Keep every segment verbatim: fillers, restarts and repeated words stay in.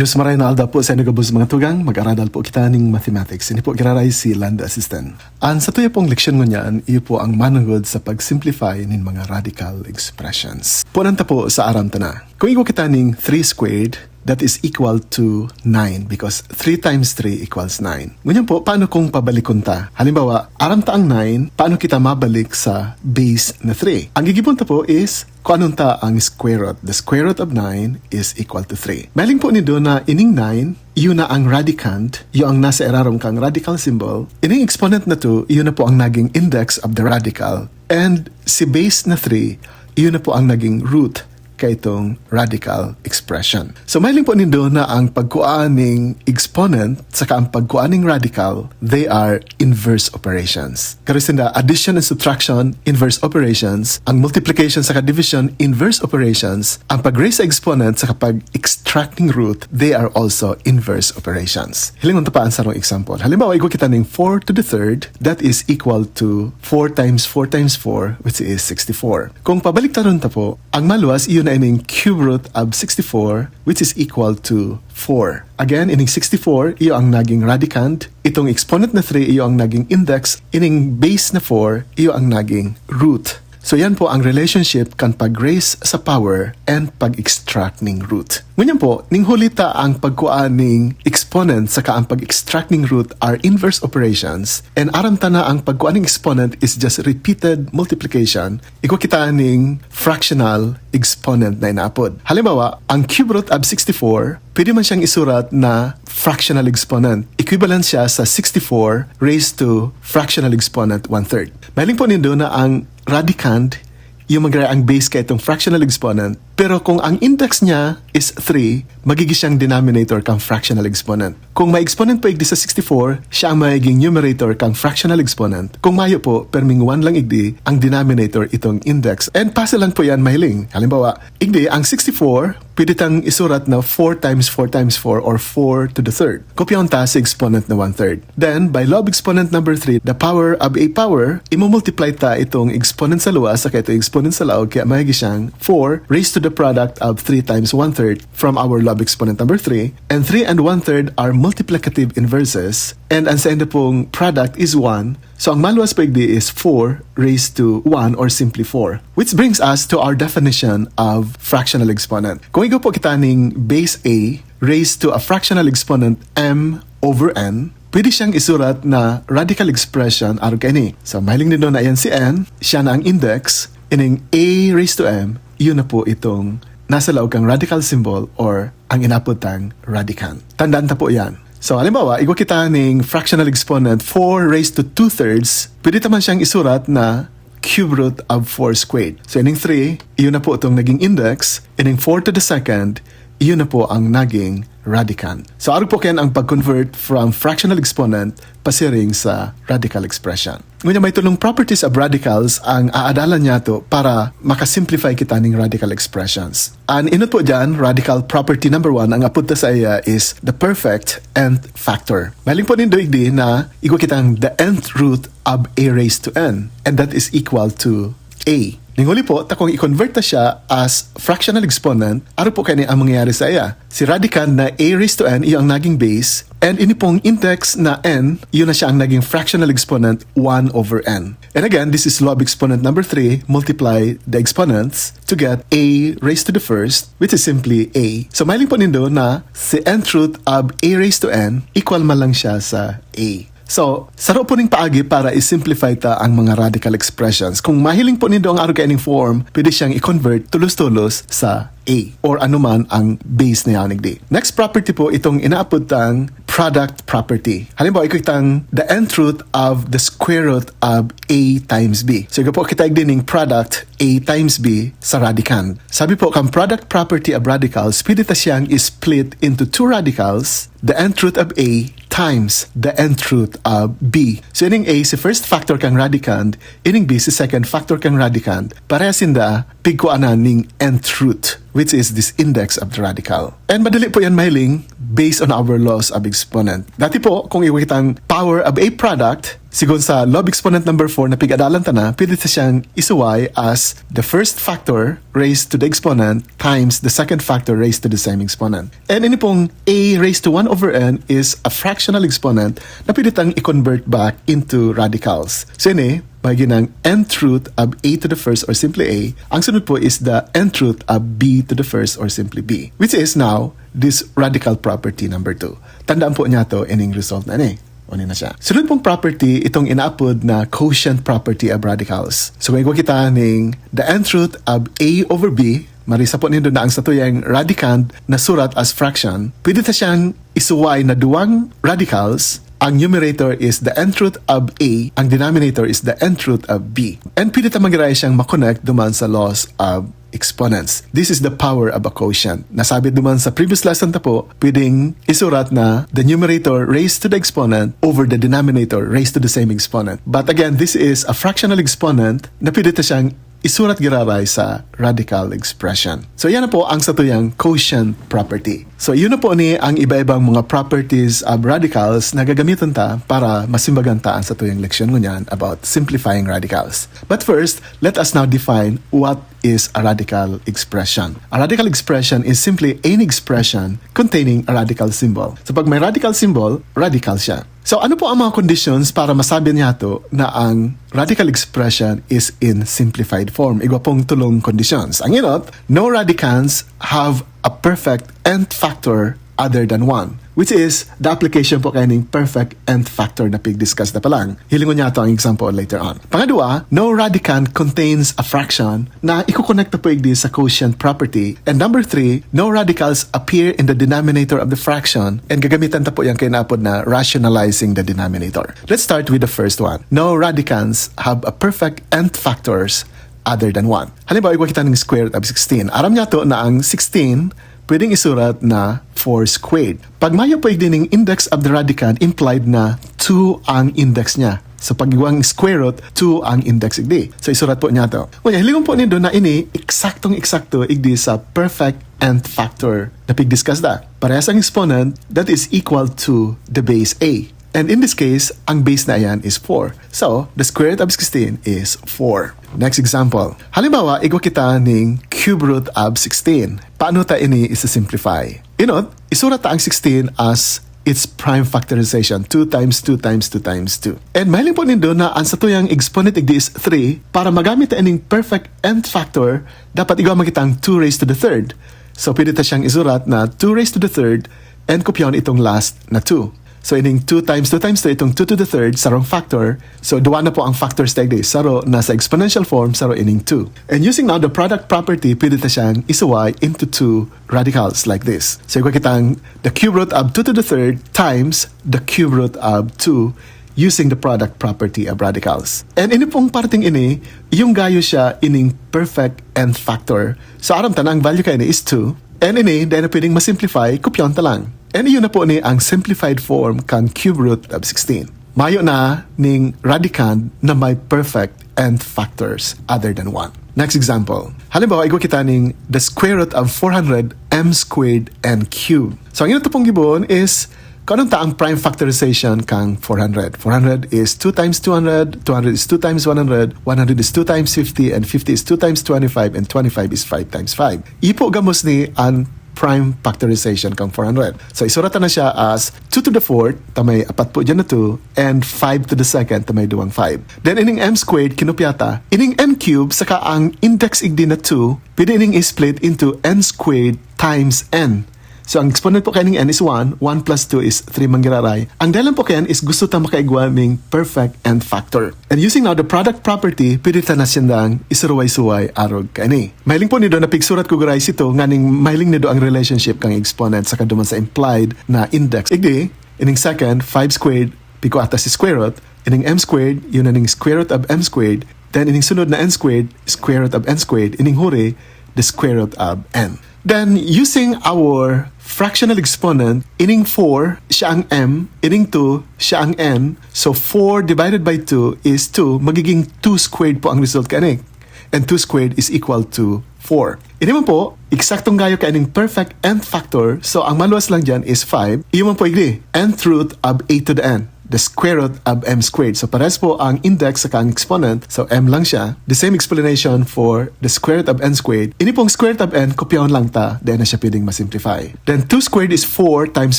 Diyos maray na aldaw po sa inyo gabos mga tugang, mag-aradal po kita ning mathematics. Ini po giraray si Land Assistant. An satuya pong leksyon ngunyan, iyo po ang manunggod sa pag-simplify nin mga radical expressions. Punan ta po sa aram ta na. Kung igwa kita ning three squared, that is equal to nine because three times three equals nine. Ngunyan po, paano kung pabalikon ta? Halimbawa, aram ta ang nine, paano kita mabalik sa base na three? Ang gigibon ta po is, kuanon ta ang square root. The square root of nine is equal to three. Mahiling po nindo na ining nine, iyo na ang radicand, iyo ang nasa irarom kang radical symbol. Ining exponent na two, iyo na po ang naging index of the radical. And si base na three, iyo na po ang naging root kaitong radical expression. So, mahiling po nindo na ang pagkuan ning exponent saka ang pagkuan ning radical, they are inverse operations. Garo sinda, addition and subtraction, inverse operations. Ang multiplication saka division, inverse operations. Ang pag-raise sa exponent saka pag-extract ning root, they are also inverse operations. Hilingon ta pa ang sarong example. Halimbawa, igwa kita ning four to the third, that is equal to four times four times four, which is sixty-four. Kung pabaliktaron ta po, ang maluwas iyo na ining cube root of sixty-four, which is equal to four. Again, ining sixty-four, iyo ang naging radicand. Itong exponent na three, iyo ang naging index. Ining base na four, iyo ang naging root. So, yan po ang relationship kan pag-raise sa power and pag-extract ning root. Ngunyan po, ning huli ta ang pagkuan ning exponent saka ang pag-extract ning root are inverse operations, and aram ta na ang pagkuan ning exponent is just repeated multiplication, igwa kita ning fractional exponent na inaapod. Halimbawa, ang cube root of sixty-four, pwede man siyang isurat na fractional exponent. Equivalent siya sa sixty-four raised to fractional exponent one-third. Mahiling po nindo na ang radicand, iyo magigin ang base kaitong fractional exponent. Pero kung ang index niya is three, magiging siyang denominator kang fractional exponent. Kung may exponent po igdi sa sixty-four, siya ang magiging numerator kang fractional exponent. Kung mayo po, perming one lang igdi ang denominator itong index. And puzzle lang po yan, mahiling. Halimbawa, igdi, ang sixty-four, pwede tang isurat na four times four times four or four to the third. Kopyahon ta si exponent na one-third. Then, by law of exponent number three, the power of a power, imumultiply ta itong exponent sa luwas saka itong exponent sa laog, kaya magiging siyang four raised to the product of three times one-third from our law of exponent number three, and three and one-third are multiplicative inverses, and ang sainda pong product is one, so ang maluwas po igdi is four raised to one or simply four, which brings us to our definition of fractional exponent. Kung igwa po kita ning base a raised to a fractional exponent m over n, pwede siyang isurat na radical expression arog kaini. So, mahiling nindo na yan si n, siya na ang index, ining a raised to m, iyo na po itong nasa laog kang radical symbol or ang inaapod tang radicand. Tandaan ta po yan. So, halimbawa, igwa kita ning fractional exponent four raised to two-thirds, pwede ta man siyang isurat na cube root of four squared. So, ining three, iyo na po itong naging index. Ining four to the second, iyo na po ang naging radicand. So, arog po kayan ang pag-convert from fractional exponent pasiring sa radical expression. Ngunyan, may tolong properties of radicals ang aadalan niyato para makasimplify kita ning radical expressions. An inot po dyan, radical property number one, ang apod ta saiya is the perfect nth factor. Mahiling po nindo igdi na igwa kitang the nth root of a raised to n, and that is equal to a. Ning huli po, ta kung i-convert ta siya as fractional exponent, arog po kaini ang mangyayari saiya. Si radicand na a raised to n, iyo ang naging base, and ini pong index na n, iyo na siya ang naging fractional exponent one over n. And again, this is law of exponent number three, multiply the exponents to get a raised to the first, which is simply a. So, mahiling po nindo na si nth root of a raised to n, equal man lang siya sa a. So, saro po ning paagi para i-simplify ta ang mga radical expressions. Kung mahiling po nindo ang arog kaining form, pwede siyang i-convert tolos-tolos sa a or anuman ang base na yan igdi. Next property po, itong inaapod tang product property. Halimbawa, igwa kitang the nth root of the square root of a times b. So, igwa po kita igdi ning product a times b sa radicand. Sabi po, kang product property of radicals, pwede ta siyang i-split into two radicals, the nth root of a times the nth root of b. So, ining a si first factor kang radicand, ining b si second factor kang radicand. Pareha sinda pigkuanan ning nth root, which is this index of the radical. And madali po yan mahiling, based on our laws of exponent. Dati po, kung igwa kitang power of a product, sigon sa law of exponent number four na pig-adalan ta na, pwede ta siyang isuway as the first factor raised to the exponent times the second factor raised to the same exponent. And ini pong a raised to one over n is a fractional exponent na pwede tang i-convert back into radicals. So ini, magiging ang nth root of a to the first or simply a. Ang sunod po is the nth root of b to the first or simply b, which is now this radical property number two. Tandaan po niya to, ining result na ni. Uni na siya. Sunod pong property, itong inaapod na quotient property of radicals. So, may kita ning the nth root of a over b, marisa po nindo na ang satuyang radicand na surat as fraction, pwede ta siyang isuway na duwang radicals. Ang numerator is the nth root of a, ang denominator is the nth root of b. And pwede ta magiraya siyang makonect duman sa laws of exponents. This is the power of a quotient. Nasabi duman sa previous lesson ta po, pwedeng isurat na the numerator raised to the exponent over the denominator raised to the same exponent. But again, this is a fractional exponent na pwede ta siyang isurat giraray sa radical expression. So, yan na po ang satuyang quotient property. So, yun na po ni ang iba-ibang mga properties of radicals na gagamiton ta para masimbagan ta ang satuyang leksyon ngunyan about simplifying radicals. But first, let us now define what is a radical expression. A radical expression is simply any expression containing a radical symbol. So, pag may radical symbol, radical siya. So, ano po ang mga conditions para masabi niyato na ang radical expression is in simplified form? Igwa pong tulong conditions. Ang inot, no radicands have a perfect nth factor other than one, which is the application po kaining perfect nth factor na pig-discuss na pa lang. Hilingon niyato ang example later on. Pangadwa, no radicand contains a fraction na ikokonekta po igdi sa quotient property. And number three, no radicals appear in the denominator of the fraction. And gagamitan ta po yang kinaapod na rationalizing the denominator. Let's start with the first one. No radicands have a perfect nth factors other than one. Halimbawa, igwa kita ng square root of sixteen. Aram niyato na ang sixteen pwedeng isurat na four squared. Pag mayo po igdi ning index of the radicand, implied na two ang index niya. So, pag igwang square root, two ang index igdi. So, isurat po niyato. Ngunyan, hilingon po nindo na ini eksaktong-eksakto igdi sa perfect nth factor na pig-discuss da. Parehas ang exponent that is equal to the base a. And in this case, ang base na yan is four. So, the square root of sixteen is four. Next example. Halimbawa, igwa kita ning cube root of sixteen. Paano ta ini isa-simplify? Inot, isurat ta ang sixteen as its prime factorization, two times two times two times two. And mahiling po nindo na ang satuyang exponent igdi is three. Para magamit ta ining perfect nth factor, dapat igwa man kitang two raised to the third. So, pwede ta siyang isurat na two raised to the third, and kopyaon itong last na two. So, ining two times two times two, itong two to the third, sarong factor. So, duwa na po ang factors ta igdi. Saro na sa exponential form, saro ining two. And using now the product property, pwede ta siyang isuway into two radicals like this. So, igwa kitang the cube root of two to the third times the cube root of two using the product property of radicals. And ini pong parteng ini, yung gayo siya ining perfect nth factor. So, aram ta na ang value kaini is two. And ini, dahil na pwedeng ma-simplify, kopyaon ta lang. And iyon na po ni ang simplified form kan cube root of sixteen. Mayo na ning radicand na may perfect nth factors other than one. Next example. Halimbawa, igwa kita ning the square root of four hundred, m squared, n cubed. So, ang inot pong gibohon is, kung anong ta ang prime factorization kang four hundred. Four hundred is two times two hundred, two hundred is two times one hundred, one hundred is two times fifty, and fifty is two times twenty-five, and twenty-five is five times five. Ipo gamos ni an prime factorization kang four hundred. So, isurat ta na siya as two to the fourth, ta may apat po dyan na two, and five to the second, ta may duwang five. Then, ining m squared, kinopya ta. Ining n cubed, saka ang index igdi na two, pwede ining i-split into n squared times n. So, ang exponent po kaining n is one, one plus two is three manggiraray. Ang dahilan po kayan is gusto ta makaigwa ning perfect nth factor. And using now the product property, pwede ta na siyang isuruway-suway arog kaini. Mahiling po nindo na pigsurat ko guray sito, nganing mahiling nindo ang relationship kang exponent saka duman sa implied na index. Igdi, ining second, five squared, pigkua ta si square root, ining m squared, yun na ning square root of m squared, then ining sunod na n squared, square root of n squared, ining huri, the square root of n. Then, using our fractional exponent, ining four, siya ang m, ining two, siya ang n. So, four divided by two is two, magiging two squared po ang result kaini. And two squared is equal to four. Ini man po, eksaktong gayo kaining perfect nth factor. So, ang maluwas lang dyan is five. Iyo man po igdi, nth root of a to the n, the square root of m squared. So, pares po ang index saka ang exponent. So, m lang siya. The same explanation for the square root of n squared. Ini pong square root of n, kopyahon lang ta. Dai na siya pwedeng ma-simplify. Then, two squared is four times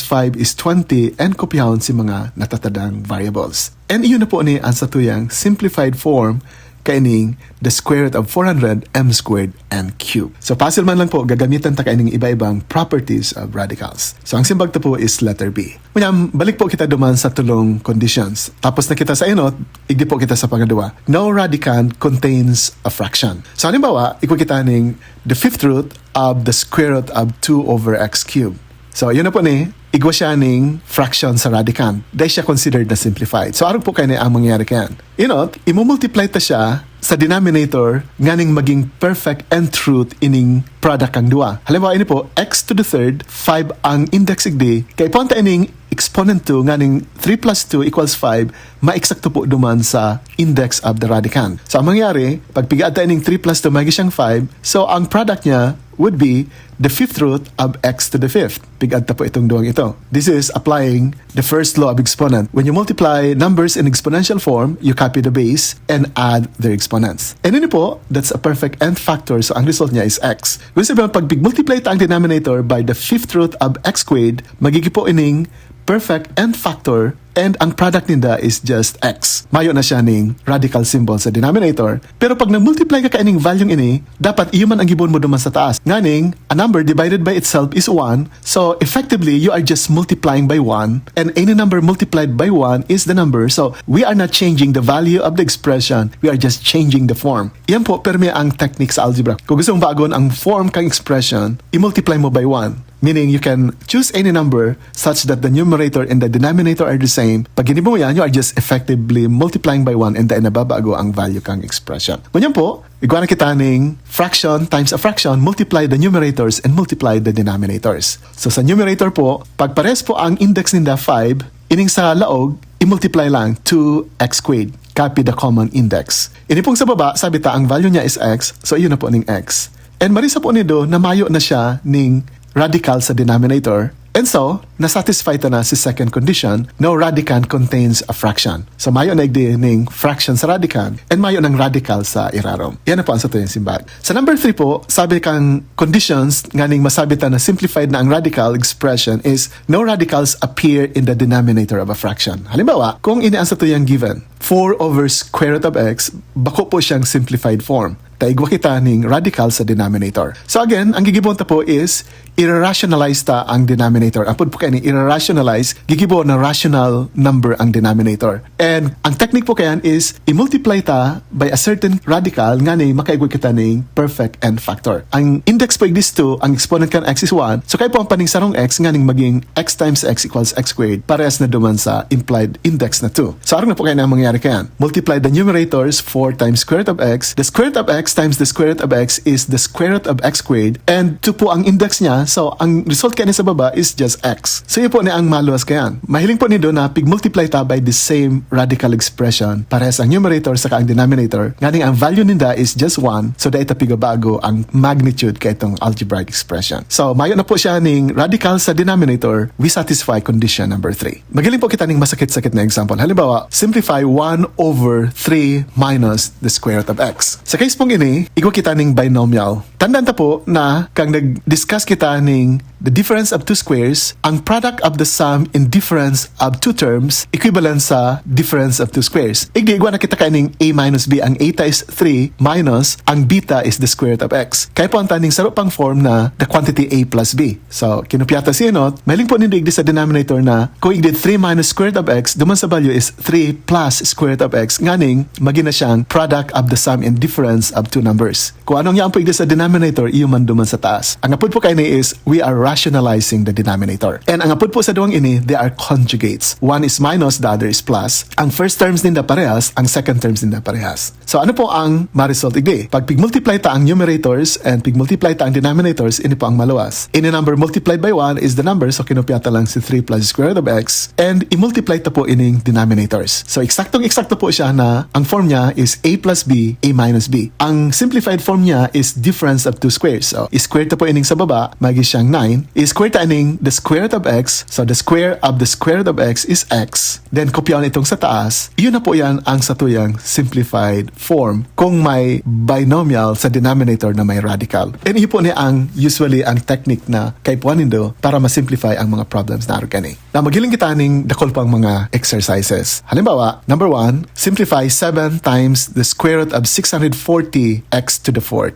five is twenty, and kopyahon si mga natatadang variables. And iyon na po ni ang satuyang simplified form kaining the square root of four hundred, m squared, n cubed. So, pasil man lang po, gagamitan ta kaining iba-ibang properties of radicals. So, ang simbag ta po is letter B. Ngunyan, balik po kita duman sa tulong conditions. Tapos na kita sa enot, igdi po kita sa pangadwa. No radicand contains a fraction. So, halimbawa, igwa kita ning the fifth root of the square root of two over x cubed. So, yun na po ni, igwa siya ning fraction sa radicand. Dai siya considered na simplified. So, arog po kaini ang mangyayari kayan. Enot, imumultiply ta siya sa denominator nganing maging perfect nth root ining product kang duwa. Halimbawa, ini po, x to the third, five ang index igdi. Kaipuhan ta ining exponent two nganing three plus two equals five, maeksakto po duman sa index of the radicand. So, ang mangyayari, pag pigaad ta ining three plus two, magiging siyang five. So, ang product niya would be the fifth root of x to the fifth. Pigaad ta po itong duwang ito. This is applying the first law of exponent. When you multiply numbers in exponential form, you copy the base and add their exponents. And ini po, that's a perfect nth factor. So, ang result niya is x. Ibig sabihin, pag multiply ta ang denominator by the fifth root of x squared, magiging po ining perfect nth factor, and ang product ninda is just x. Mayo na siya ning radical symbol sa denominator. Pero pag nag-multiply ka kaining value ini, dapat iyo man ang gibohon mo duman sa taas. Nganing, a number divided by itself is one. So, effectively, you are just multiplying by one. And any number multiplied by one is the number. So, we are not changing the value of the expression. We are just changing the form. Yan po, permi ang technique sa algebra. Kung gusto mong bagon ang form kang expression, i-multiply mo by one. Meaning, you can choose any number such that the numerator and the denominator are the same. Pag ginibo mo yan, you are just effectively multiplying by one and then nababago ang value kang expression. Ngunyan po, igwa na kita ning fraction times a fraction, multiply the numerators and multiply the denominators. So, sa numerator po, pag pares po ang index ninda five, ining sa laog, i-multiply lang two x squared. Copy the common index. Ini pong sa baba, sabi ta, ang value niya is x, so iyon na po ning x. And marisa po nido na mayo na siya ning radical sa denominator. And so, na-satisfy ta na si second condition, no radicand contains a fraction. So, mayo na igdi ning fraction sa radicand, and mayo nang radical sa irarom. Yan na po ang satuyang simbag. Sa number three po, sabi kang conditions, nganing masabi ta na simplified na ang radical expression is no radicals appear in the denominator of a fraction. Halimbawa, kung ini ang satuyang given, four over square root of x, bako po siyang simplified form. Ta igwa kita ning radical sa denominator. So again, ang gigibohon ta po is, i-rationalize ta ang denominator. Apod po kaini, i-rationalize, gigibo na rational number ang denominator. And ang technique po kayan is, i-multiply ta by a certain radical ngani makaigwa kita ning perfect nth factor. Ang index po igdi is two, ang exponent kan x is one. So, kaipuhan pa ning sarong x nganing maging x times x equals x squared. Parehas na duman sa implied index na two. So, arog na po kaini ang mangyayari kayan. Multiply the numerators, four times square root of x. The square root of x times the square root of x is the square root of x squared. And two po ang index niya. So, ang result kaini sa baba is just x. So, iyo po ni ang maluwas kayan. Mahiling po nido na pig-multiply ta by the same radical expression. Parehas ang numerator saka ang denominator. Nganing ang value ninda is just one. So, dai ta pigabago ang magnitude kaitong algebraic expression. So, mayo na po siya ning radical sa denominator. We satisfy condition number three. Maghiling po kita ning masakit-sakit na example. Halimbawa, simplify one over three minus the square root of x. Sa case pong ini, igwa kita ning binomial. Tandaan ta po na kang nag-discuss kita ning the difference of two squares, ang product of the sum and difference of two terms equivalent sa difference of two squares. Igdi, igwa na kita kaining a minus b. Ang a ta is three minus ang b ta is the square root of x. Kaipuhan ta ning saro pang form na the quantity a plus b. So, kinopya ta si enot, mahiling po nindo igdi sa denominator na kung igdi three minus square root of x, duman sa value is three plus square root of x, nganing magin na siyang product of the sum and difference of two numbers. Kung anong yaon po igdi sa denominator, iyo man duman sa taas. Ang apod po kaini is we are rationalizing the denominator. And ang apod po sa duwang ini, they are conjugates. One is minus, the other is plus. Ang first terms ninda parehas, ang second terms ninda parehas. So ano po ang ma-result igdi? Pag pig-multiply ta ang numerators and pig-multiply ta ang denominators, ini po ang maluwas. Any number multiplied by one is the number, so kinopya ta lang si three plus square root of x, and i-multiply ta po ining denominators. So eksaktong-eksakto po siya na ang form niya is a plus b, a minus b. Ang simplified form niya is difference of two squares. So square ta po ining sa baba, magi siyang nine. I-square ta ining the square root of x. So the square of the square root of x is x. Then kopyaon itong sa taas. Yun na po yan ang satuyang simplified form kung may binomial sa denominator na may radical. And iyo po ni ang usually ang technique na kaipuhan nindo para ma-simplify ang mga problems na arog kani. Na maghiling kita ning dakul pang mga exercises. Halimbawa, number one, simplify seven times the square root of six hundred forty x to the fourth.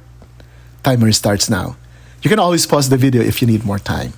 Timer starts now. You can always pause the video if you need more time.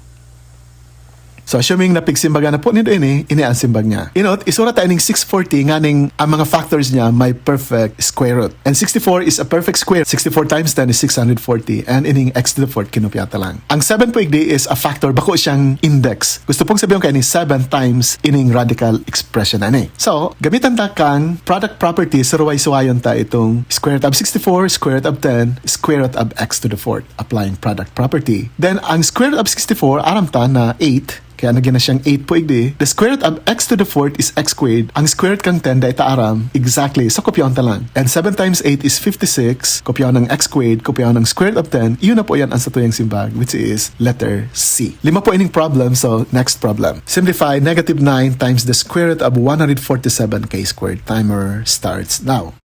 So assuming na pigsimbagan na po nindo ini, ini ang simbag niya. Inot, isurat ta ining six forty nganing ang mga factors niya may perfect square root. And sixty-four is a perfect square. Sixty-four times ten is six hundred forty. And ining x to the fourth, kinopya ta lang. Ang seven po igdi is a factor, bako siyang index. Gusto pong sabihin kaya ni seven times ining radical expression na ni. So, gamitan ta kang product property, suruway-suwayon ta itong square root of sixty-four, square root of ten, square root of x to the fourth, applying product property. Then, ang square root of sixty-four, aram ta na eight, kaya naging na siyang eight po igdi. The square root of x to the fourth is x squared. Ang square root kang ten, dai ta aram exactly. So, kopyaon ta lang. And seven times eight is fifty-six. Kopyaon ang x squared, kopyaon ang square root of ten. Iyon na po yan ang satuyang simbag, which is letter C. Lima po ining problem, so next problem. Simplify negative nine times the square root of one hundred forty-seven k squared. Timer starts now.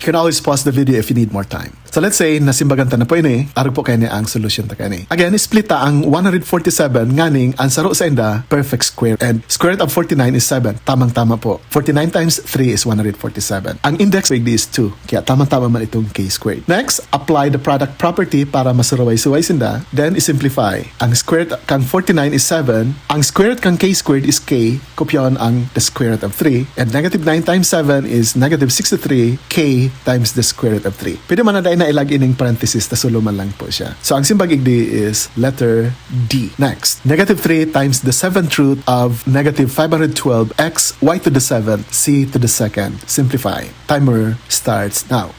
You can always pause the video if you need more time. So let's say, nasimbagan ta na po ini, arog po kaya ni ang solution ta kaya ni. Again, split ta ang one hundred forty-seven, nganing ang saro sa inda, perfect square. And square root of forty-nine is seven. Tamang-tama po. Forty-nine times three is one hundred forty-seven. Ang index po igdi is two. Kaya tamang-tama man itong k squared. Next, apply the product property para masuruway-suway sinda. Then, i-simplify. Ang square root kang forty-nine is seven. Ang square root kang k squared is k. Kopyaon ang the square root of three. And negative nine times seven is negative sixty-three k times the square root of three. Pwede man na dai na ilag ining parenthesis, ta sulo man lang po siya. So, ang simbag igdi is letter D. Next, negative three times the seventh root of negative five hundred twelve x y to the seventh, c to the second. Simplify. Timer starts now.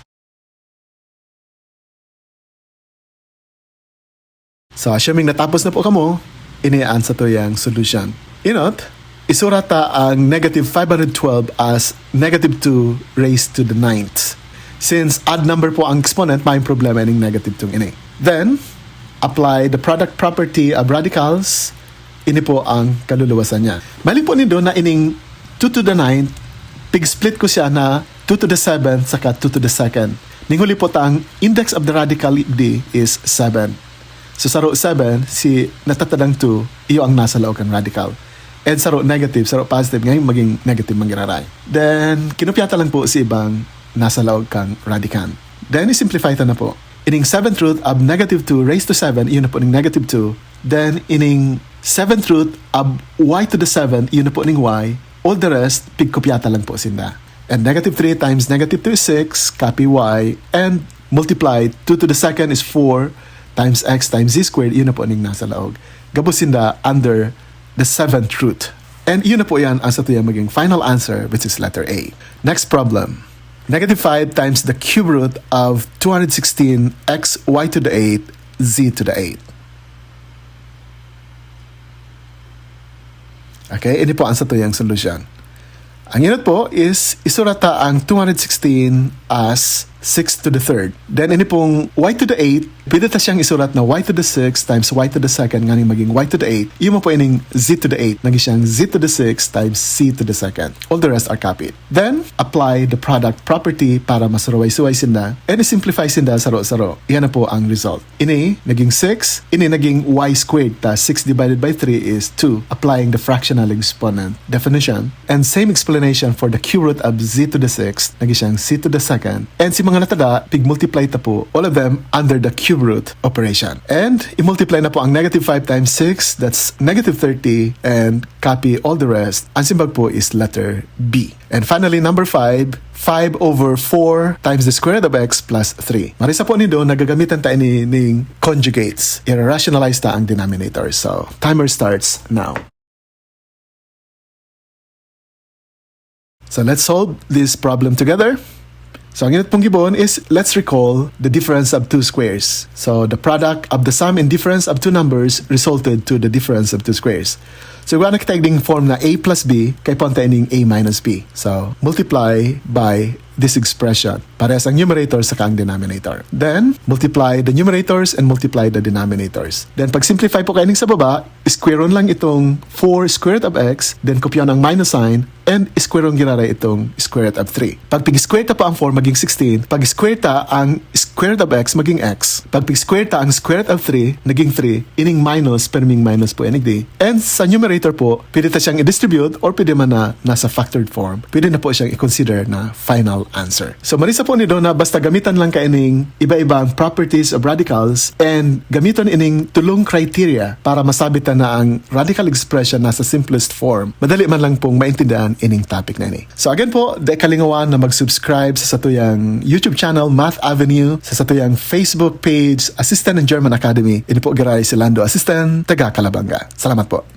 So, assuming natapos na po kamo, ini ang satuyang solution. Inot, isurat ta ang negative five hundred twelve as negative two raised to the ninth. Since odd number po ang exponent, may problema ining negative two ini. Then, apply the product property of radicals. Ini po ang kaluluwasan niya. Mahiling po nindo na ining two to the ninth, pig-split ko siya na two to the seventh saka two to the second. Ning huli po ta ang index of the radical d is seven. So, saro seven, si natatadang two, iyo ang nasa laog kan radical. And saro negative, saro positive, ngayon maging negative man giraray. Then, kinopya ta lang po si ibang nasa laog kang radicand. Then, i-simplify ta na po. Ining seventh root of negative two raised to seven, iyon na po ning negative two. Then, ining seventh root of y to the seven, iyon na po ning y. All the rest, pigkopya ta lang po sinda. And negative three times negative two is six, copy y, and multiply two to the second is four times x times z squared, iyon na po ning nasa laog. Gabos sinda under the seventh root. And iyon na po yan ang satuyang maging final answer, which is letter A. Next problem. Negative five times the cube root of two hundred sixteen x y to the eight z to the eight. Okay, ini po ang satuyang solusyon. Ang inot po is isurat ta ang two hundred sixteen as six to the third. Then ini pong y to the eight, pwede ta siyang isurat na y to the six times y to the second, nganing maging y to the eight. Iyo man po ining z to the eight, naging siyang z to the six times c to the second. All the rest are copied. Then, apply the product property para masuruway-suway sinda. And i-simplify sinda saro-saro. Iyan na po ang result. Ini naging six, ini naging y squared, ta six divided by three is two, applying the fractional exponent definition. And same explanation for the cube root of z to the sixth, naging siyang c to the second. And si mga natada, pig-multiply ta po, all of them under the cube root operation. And i-multiply na po ang negative five times six, that's negative thirty, and copy all the rest. Ang simbag po is letter B. And finally, number five, five over four times the square root of x plus three. Marisa po nindo, nagagamitan ta ini ning conjugates. I-rationalize ta ang denominator. So, timer starts now. So, let's solve this problem together. So, ang inot pong gibon is, let's recall the difference of two squares. So, the product of the sum and difference of two numbers resulted to the difference of two squares. So, igwa na kita igning form na a plus b, kaipuhan ta ining a minus b. So, multiply by this expression. Parehas ang numerator saka ang denominator. Then, multiply the numerators and multiply the denominators. Then, pag-simplify po kaining sa baba, square-on lang itong four square root of x, then kopyaon ang minus sign, and square-on giraray itong square root of three. Pag pig-square ta po ang four, maging sixteen. Pag-square ta ang square root of x, maging x. Pag pig-square ta ang square root of three, naging three. Ining minus, perming minus po yan, igdi. And sa numerator po, pwede ta siyang i-distribute or pwede man na nasa factored form. Pwede na po siyang i-consider na final answer. So, marisa po nindo na basta gamitan lang kaining iba-ibang properties of radicals and gamiton ining tulong criteria para masabi ta na ang radical expression nasa simplest form. Madali man lang pong maintindihan ining topic na ini. So again po, di kalingawan na mag-subscribe sa satuyang YouTube channel, Math Avenue, sa satuyang Facebook page, Assistant in German Academy. Ini po giraray si Lando Assistant, taga Calabanga. Salamat po.